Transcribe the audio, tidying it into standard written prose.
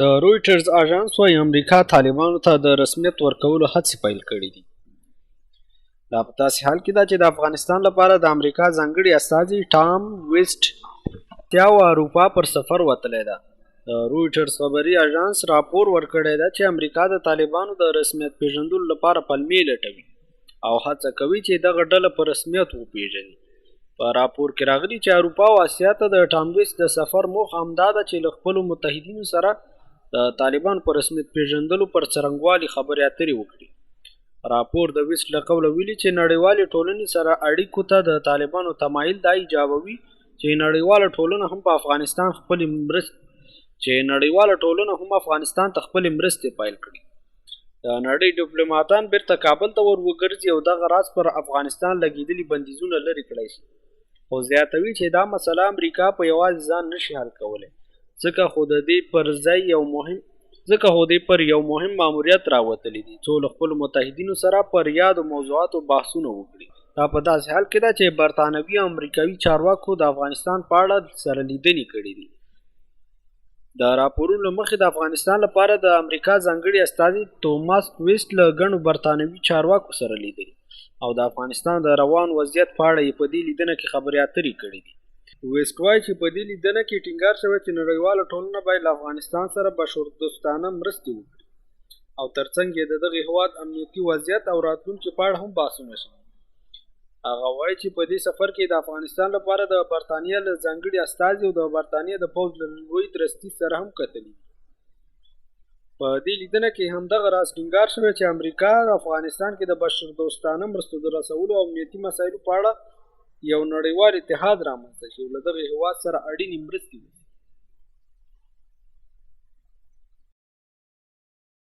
د رویټرز اژانس وايي، امریکا طالبانو ته د رسمیت ورکولو هڅې پیل کړې دي. دا په داسې حال کې ده چې د افغانستان لپاره د امریکا ځانګړي استازي ټام ویسټ اسیا او اروپا پر سفر وتلی ده. د رویټرز خبري اژانس راپور ورکړی ده چې امریکا د طالبانو د رسمیت پېژندلو لپاره پلمې لټوي او هڅه کوي چې دغه ډله په رسمیت وپېژني. په راپور کې راغلي چې اروپا او اسیا ته د ټام ویسټ د سفر موخه همدا ده چې له خپلو متحدینو سره د طالبانو په رسمیت پېژندلو پر څرنګوالي خبرې اترې وکړي. راپور د ویسټ له قوله ویلي چې نړیوالې ټولنې سره اړیکو ته د طالبانو تمایل دا ایجابوي چې نړیواله ټولنه هم په افغانستان خپلې مرستې چې نړیواله ټولنه هم افغانستان ته خپلې مرستې پیل کړي. د نړۍ ډیپلوماتان بیرته کابل ته ور وګرځي او دغه راز پر افغانستان لګېدلي بندیزونه لرې کړای شي، خو زیاتوي چې دا مسله امریکا په یوازې ځان نشي حل کولی، ځکه خو د دې پر ځای یو مهم ځکه خو دې پر یو مهم ماموریت راوتلي دي څو له خپلو متحدینو سره پر یادو موضوعاتو بحثونه وکړي. دا په داسې حال کې ده چې برتانوي او امریکایي چارواکو د افغانستان په اړه سره لیدنې کړې دي. د راپورونو له مخې د افغانستان لپاره د امریکا ځانګړي استازي توماس ویسټ له ګڼو برتانوي چارواکو سره لیدلي او د افغانستان د روان وضعیت په اړه یې په دې لیدنه کې خبرې اترې کړې دي. ویسټ وايي چې په دې لیدنه کې ټینګار شوی چې نړیواله ټولنه باید له افغانستان سره بشردوستانه مرستې وکړي او ترڅنګ یې د دغه هېواد امنیتي وضعیت او راتلونکي په اړه هم بحثونه شوي. هغه وایي چې په دې سفر کې د افغانستان لپاره د برتانیا له ځانګړي استازي او د برتانیا د پوځ له لوی درستیز سره هم کتلي دي. په دې لیدنه کې همدغه راز ټینګار شوی چې امریکا افغانستان کې د بشردوستانه مرستو د رسولو او امنیتي مسایلو په اړه یو نړیوال اتحاد رامنځته شي او له دغه هیواد سره اړینې مرستې وکړي.